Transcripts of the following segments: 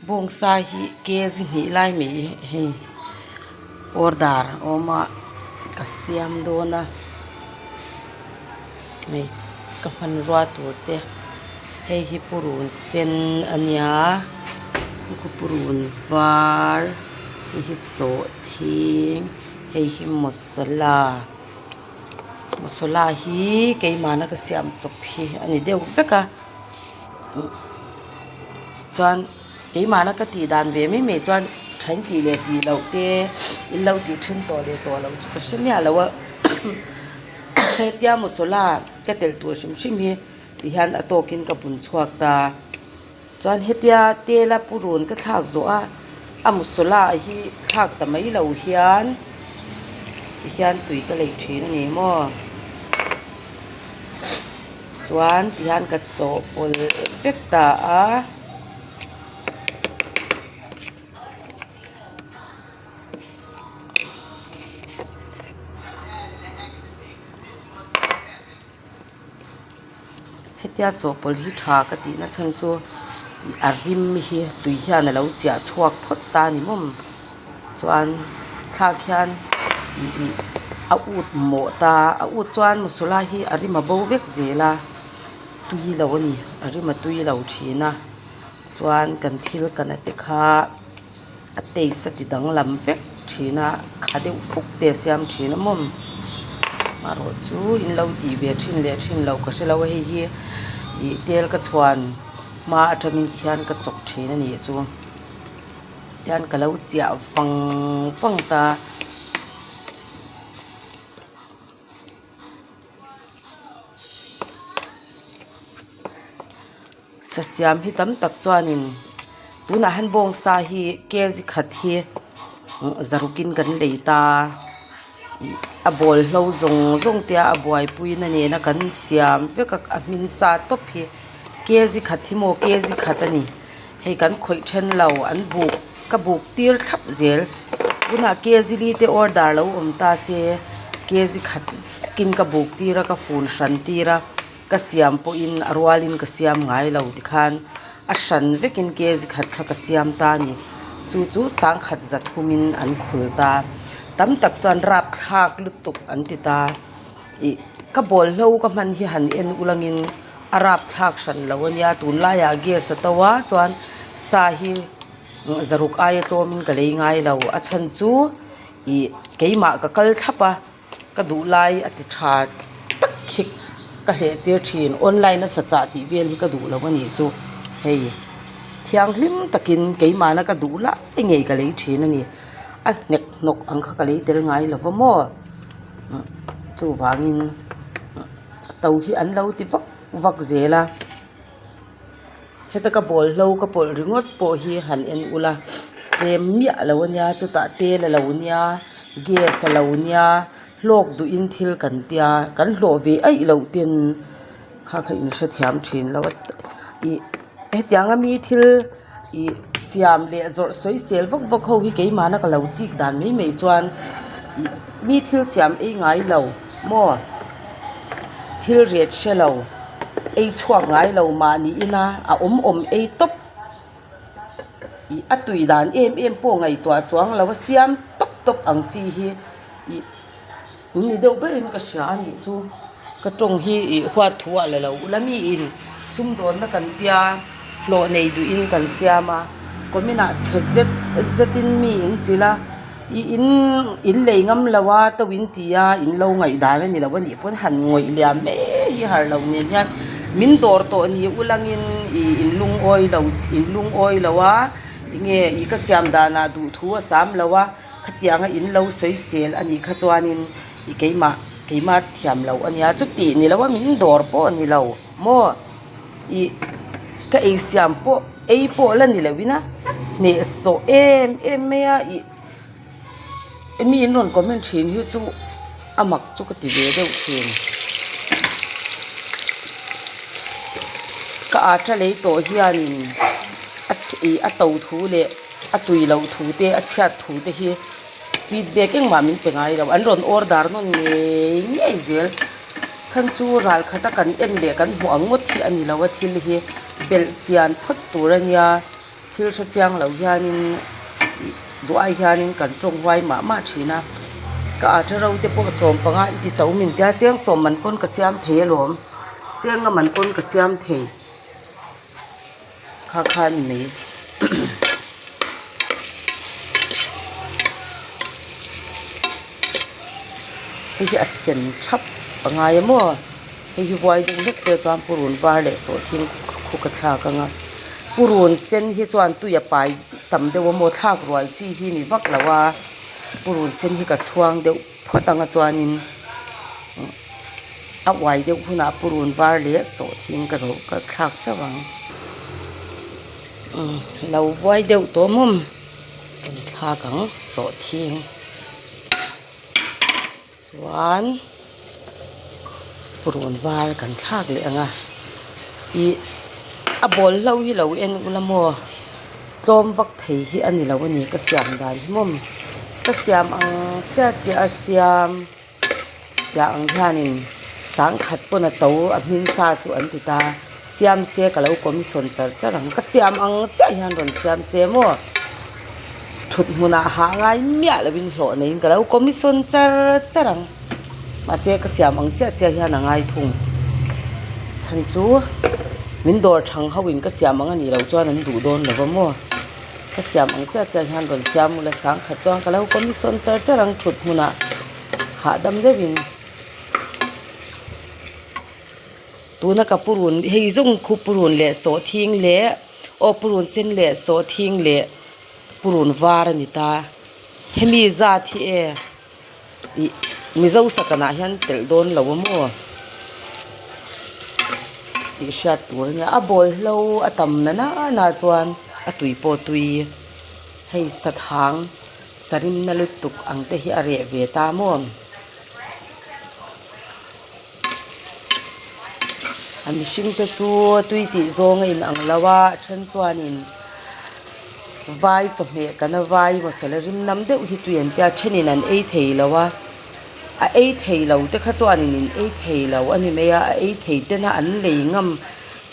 Bawngsa hi kg hnih lai mai hei order a awm a ka siam dawn a hei ka hmanrua tur te hei hi purun sen a nia khu purun var hei hi sawhthing hei hi masala masala hi keimahna ka siam chawp hi a ni deuh vek a. Chuan keimahna ka tih dan ve mai mai chuan then tih leh tih loh te in lo tih then tawh leh tawh loh chu ka hre miah lo a hetia masala ka telh tur hrim hrim hi ti hian a tawkin ka bun chhuak ta chuan hetia tela purun ka thlak zawh a a masala hi thlak ta mai lo hian ti hian tui ka lei thin a ni maw. Chuan tihian ka chawhpawlh vek ta a. Hetia chawhpawlh hi tha ka tih na chhan chu a rim hi tui hian a lo chiah chhuak phawt ta a ni mawm. Chuan thlak hian a ut mawh ta a ut chuan masala hi a rim a bo vek zel a tui lo a ni a rim a tui lo thin a chuan kan thil kan a te kha a taste a ti danglam vek thin a kha deuh fuk te a siam thin a mawm marawh chu in lo tih ve thin leh thin loh ka hre lo a hei hi ih tel ka chhuan hma atangin ti hian ka chawk thin a nih chu. Tihian ka lo chiah vang vang ta. Sa siam hi tam tak chuanin tunah hian bawngsa hi kg khat hi zarukin kan lei ta ih a bawlhlo zawng zawng te a buaipuina nena kan siam vek a a hmin sa tawp hi kg khat hi maw kg khat a ni. Hei kan khawih then lo an buk ka buk tir thlap zel tunah kg li te order lo awm ta se kg khat vekin ka buk tir a ka fun hran tir a ka siam pawhin a rualin ka siam ngai lo tikhan a hran vekin kg khat kha ka siam ta a ni chu chu sangkhat za thumin an khul ta tam tak chuan rapthlak lutuk an ti ta ih ka bawlhlo ka hman hi han en ulangin. A rapthlak hran lo a nia tunlaiah gas a to a chuan sa hi zaruk aia tlawmin ka lei ngai lo a chhan chu ih keimah ka kal thlap a ka duh lai a ti tha tak hi ka hleh tir thin online a sa chah tih vel hi ka duh lo a nih chu hei thianghlim takin keimahna ka duh lai ngei ka lei thin a ni a hnek hnawk ang kha ka lei tel ngai lo va maw chuvangin. To hi an lo ti vak vak zel a heta ka bawlhlo ka pawlh ringawt pawh hi han en ula tlem miah lo ania chutah tel a lo nia gas a lo nia hlawk duhin thil kan tia kan hlawh ve aih loh ten kha kha in hrethiam thin lo a ih hetiang ami thil ih siam leh zawrh sawi sel vak vak ho hi keimahna ka lo chik dan mai mai chuan ih mi thil siam ei ngai lo. Maw? Thil ret hre lo, ei chhuak ngai lo mahni ina a awm awm ei tawp. Ih a tui dan em em pawh ngaihtuah chuang lo a siam tawp tawp ang chi hi ih ni deuh berin ka hria a nih chu. Ka tawng hi ih huat thu ah la lo ula mi in sumdawnna kan tia hlawh nei duhin kan siam a comment ah chhe zet zetin mi in chilh a. I in in lei ngam lo a to in ti a in lo ngaih dan a ni lo a nih pawn han ngawih liam mai hi har lo nen hian min dawr tawh ni ulangin ih in lungawi lo in lungawi lo a enge ih ka siam danah duhthu a sam lo a khatianga in lo sawi sel a nih kha chuanin ih keimah keimah thiam loh a nia chutih ni lo a min dawr pawh a ni lo maw. Ih ka ei siam pawh ei pawh la ni loin a hnehsawh em em mai a ih mi in rawn comment thin hi chu a mak chu ka ti ve deuh thin ka atta lei tawh hianin a ih a to thu leh a tui loh thu te a chhiat thu te hi feedback engmah min pe ngai lo an rawn order nawn ngei ngei zel. Chhan chu ral khata kan en leh kan hmuh ang ngawt hi a ni lo a thil hi belh chian phawt tur a nia thil hre chiang lo hianin ih duh ai hianin kan tawng huai mah mah thin a ka aṭha ro te pawh sawm panga i ti to min tia chiang sawm man pawn ka siam thei alawm chiang nga man pawn ka siam thei. Kha kha a ni mai hei hi a sen thap a ngai a maw hei hi vuai deuh hlek se chuan purun var leh sawhthing khu ka thlak ang a purun sen hi chuan tui a pai tam deuh a maw thlak rual chi hi ni vak lo a purun sen hi ka chhuang deuh phawt ang a chuanin. A uai deuh hunah purun var leh sawhthing ka rawh ka thlak chauh ang. Umm lo vuai deuh tawh mawm kan thlak ang sawhthing chuan purun var kan thlak leh ang a ih a bawl hlo hi lo en ula maw tlawm vak thei hi a ni lo a ni ka siam dan hi mawm ka siam ang chiah chiah a siam. Tiah ang hianin sangkhat pawn a to a hming sa chu an ti ta siam se ka lo commission char char ang ka siam ang chiah hian rawn siam se maw thut hmunah hah ngai miah lovin hlawh neiin ka lo commission char char ang mahse ka siam ang chiah chiah hian a ngai thung chhan chu min dawr thang ho in ka siam ang anih loh chuan an duh dawn lo va maw ka siam ang chiah chiah hian rawn siam ula sangkhat chuan ka lo commission char char ang thut hmunah. Hahdam deuhin tuna ka purun hei zawng khu purun leh sawhthing leh aw purun sen leh sawhthing leh purun var a ni ta hemi zat hi e ih mizo sakanah hian telh dawn lo a maw tih hriat tur a nia a bawlhlo a tam na nana chuan a tui pawh tui hei sathang. Sarimna lutuk ang te hi a reh ve ta maw? A mihring te chu tui tih zawng a inang lo a, a then chuanin vai chawhmeh kana vai masala rim nam deuh hi tui an tia a thenin an ei thei lo a, a ei thei lo te kha chuanin in ei thei lo a ni mai a, a ei thei tena an lei ngam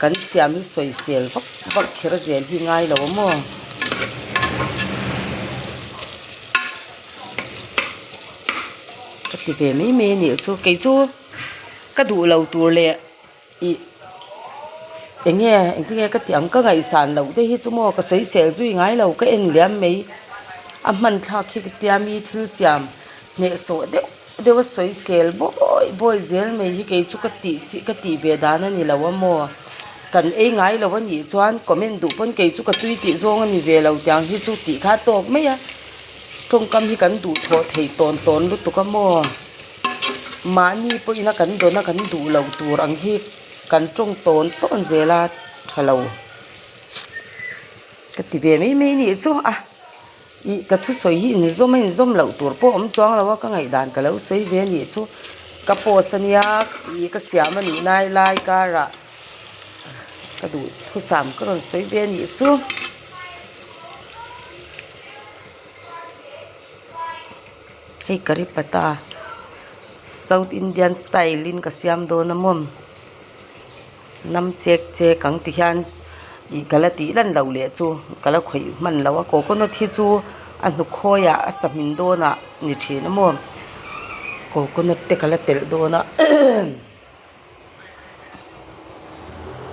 kan siam hi sawisel vak vak kher zel hi ngai lo a maw. Ka ti ve mai mai a nih chu kei chu ka duh lo tur leh ih eng nge engtin nge ka tih ang ka ngaihsan loh te hi chu maw ka sawisel zui ngai lo ka en liam mai a hman thlak hi ka tia mi thil siam hnehsawh deuh deuh a sawisel bawi bawi zel mai hi kei chu ka tih chi ka tih ve dan a ni lo a maw kan ei ngai lo a nih chuan comment duh pawn kei chu ka tui tih zawng a ni ve lo tiang hi chu tih kha a tawk mai a tawngkam hi kan duh thawh theih tawn tawn lutuk a maw mahni pawhin a kan dawn a kan duh loh tur ang hi kan tawng tawn tawn zel a tha lo ka ti ve mai mai a nih chu a. Ih ka thusawi hi inzawm a inzawm loh tur pawh awm chuang lo a ka ngaihdan ka lo sawi ve a nih chu ka post a nia ih ka siam a nih lai lai karah ka duh thusam ka rawn sawi ve a nih chu. Hei curry patta south indian style in ka siam dawn a maw. Nam chek chek ang ti hian ih ka la tih lan loh leh chu ka la khawih hman loh a coconut hi chu a hnukhawi ah a sahmin dawn ah ni thin a maw coconut te ka la telh dawn a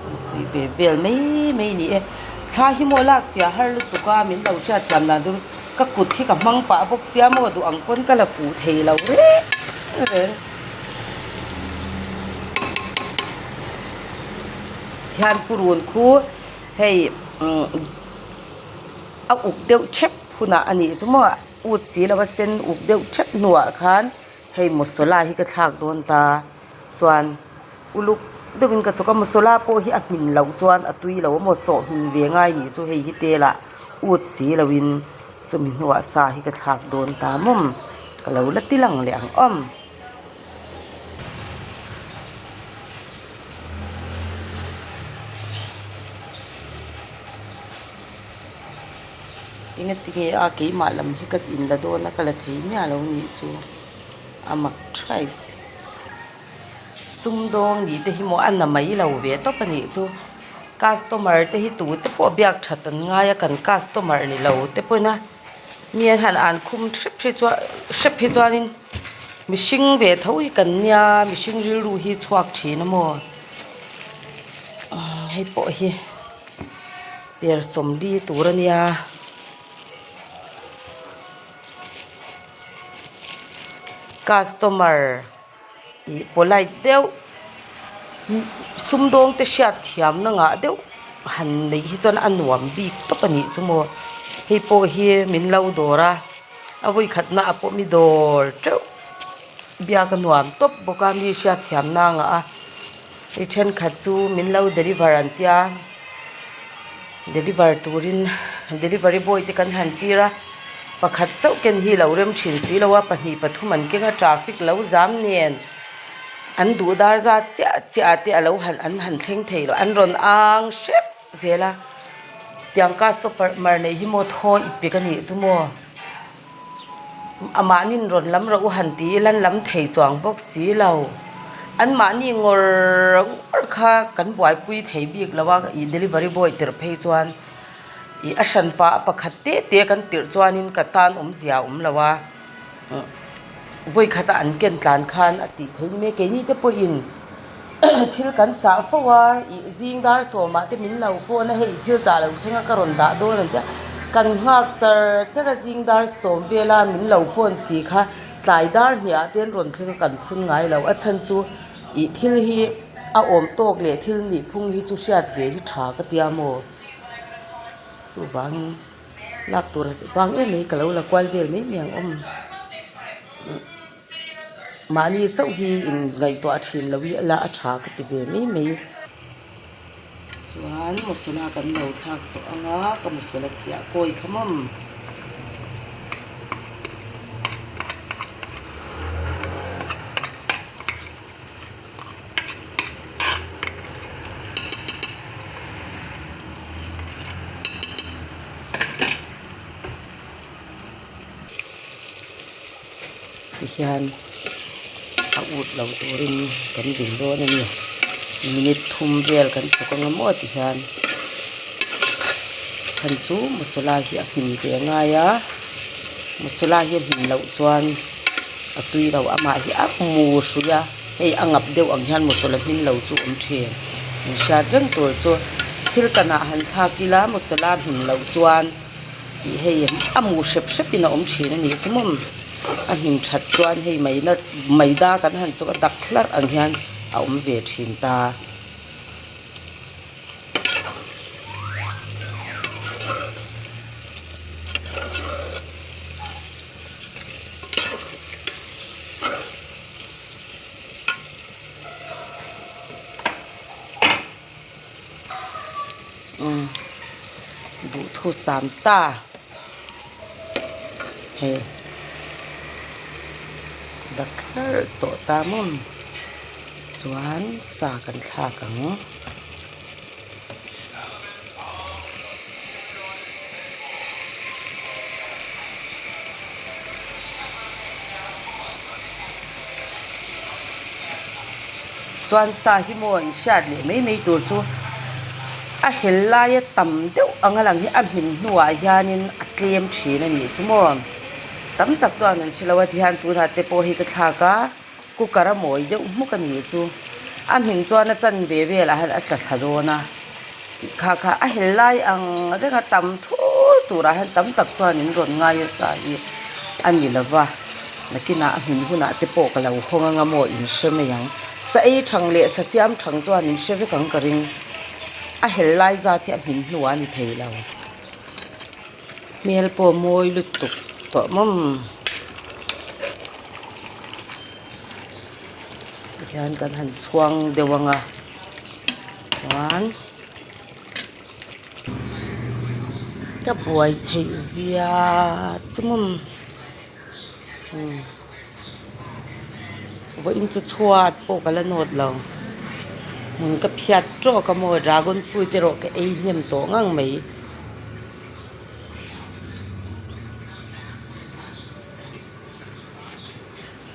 an sawi ve vel mai mai a ni e thla hi maw lak fiah har lutuk a min lo hriat thiam dan chu ka kut hi ka hmang pah bawk sia maw duh ang pawn ka la fuh thei lo reng reng. Hian purun khu hei umm a uk deuh thep hunah a nih chu maw ut si lo a sen uk deuh thep hnuah khan hei masala hi ka thlak dawn ta chuan uluk deuhin ka chawk a masala pawh hi a hmin loh chuan a tui lo a maw chaw hmin ve ngai nih chu hei hi telah ut si loin chumi hnuah sa hi ka thlak dawn ta mawm ka lo la ti lang leh ang awm. Engati nge a keimah lam hi ka in la dawn a ka la thei miah lo nih chu a mak thrice. Sumdawng nih te hi maw a na mai lo ve tawp a nih chu customer te hi tu te pawh biak that an ngai a kan customer ni lo te pawhin a mi an han an khum hrep hi chuan hrep hi chuanin mihring ve tho hi kan nia mihring rilru hi chhuak thin a maw hei pawh hi per sawmli tur a nia. Customer ih polite deuh sumdawng te hriat thiamna ngah deuh han neih hi chuan a nuam bik tawp a nih chu maw hei pawh hi min lo dawr a a vawi khatna ah pawh mi dawr teuh biak a nuam tawp bawk a mi hriat thiamna a ngah a hei thenkhat chu min lo deliver an tia deliver turin delivery boy te kan han tir a pakhat chauh ken hi lo rem thin si lo a pahnih pathum an keng a traffic lo zam nen an duh dar zat chiah chiah ah te alo han an han thleng thei lo an rawn ang hrep zel a tiang customer neih hi maw thaw ip pek a nih chu maw. Mahni'n rawn lam rawh u han ti ila an lam thei chuang bawk si lo. Anmahni ngawr ngawr kha kan buaipui thei bik lo a, ih delivery boy tirh phei chuan ih a hran pah a pakhat te te kan tirh chuanin ka tan awmzia a awm lo a, vawikhata an ken tlan khan a tih theih ni mai. Keini te pawhin thil kan chah fo a ih zing dar sawmah te min lo phone a hei thil chah lo thleng a ka rawn dah dawn an tia kan nghak char char a zing dar sawm vela min lo phone si kha tlai dar hniah te an rawn thleng a kan phun ngai lo a chhan chu ih thil hi a awm tawk leh thil nih phung hi chu hriat ve hi tha ka tia maw chuvangin lak tur vang em mai ka lo la kual vel mai mai ang awm. Mahni chauh hi in ngaihtuah thin lo i la a tha ka ti ve mai mai. Chuan masala kan lo thlak tawh ang a, ka masala chiah kawi kha mawm. Tihian a ut lo turin kan vil dawn a ni minute thum vel kan thawk anga maw tihian chhan chu masala hi a hmin ve a ngai a masala hi a hmin loh chuan a tui lo amah hi a mu hrui a hei a ngap deuh ang hian masala hmin lo chu a awm thin in hriat reng tur chu thil kanah han thlak ila masala hmin loh chuan. Ih hei a mu hrep hrep in a awm thin a nih chu mawm a hnim that chuan hei maina maida kan han chawk a dak hlarh ang hian a awm ve thin ta. Duhthusam ta hei dak hlarh tawh ta maw chuan sa kan thlak ang. Chuan sa hi maw in hriat leh mai mai tur chu a hel laia tam deuh anga lang hi a hmin hnuah hianin a tlem thin a nih chu maw tam tak chuan an hre lo a tihian tunah te pawh hi ka thlak a cooker a mawi deuh hmuk a nih chu a hmin chuan a chanve velah hian a tla thla dawn a. Kha kha a hel lai ang renga tam thur turah hian tam tak chuan in rawn ngai a sa hi a ni lo va nakinah a hmin hunah te pawh ka lo hawng anga maw in hre mai ang sa ei thang leh sa siam thang chuan in hre vek ang ka ring a hel lai zat hi a hmin hnuah a ni thei lo hmel pawh mawi lutuk tawh mawm. Tihian kan han chhuang deuh ang a chuan ka buai theih zia chu maw vawiin chu chhuat pawh ka la nawt lo hmun ka phiat tawk a maw dragon fruit erawh ka ei hnem tawh ngang mai.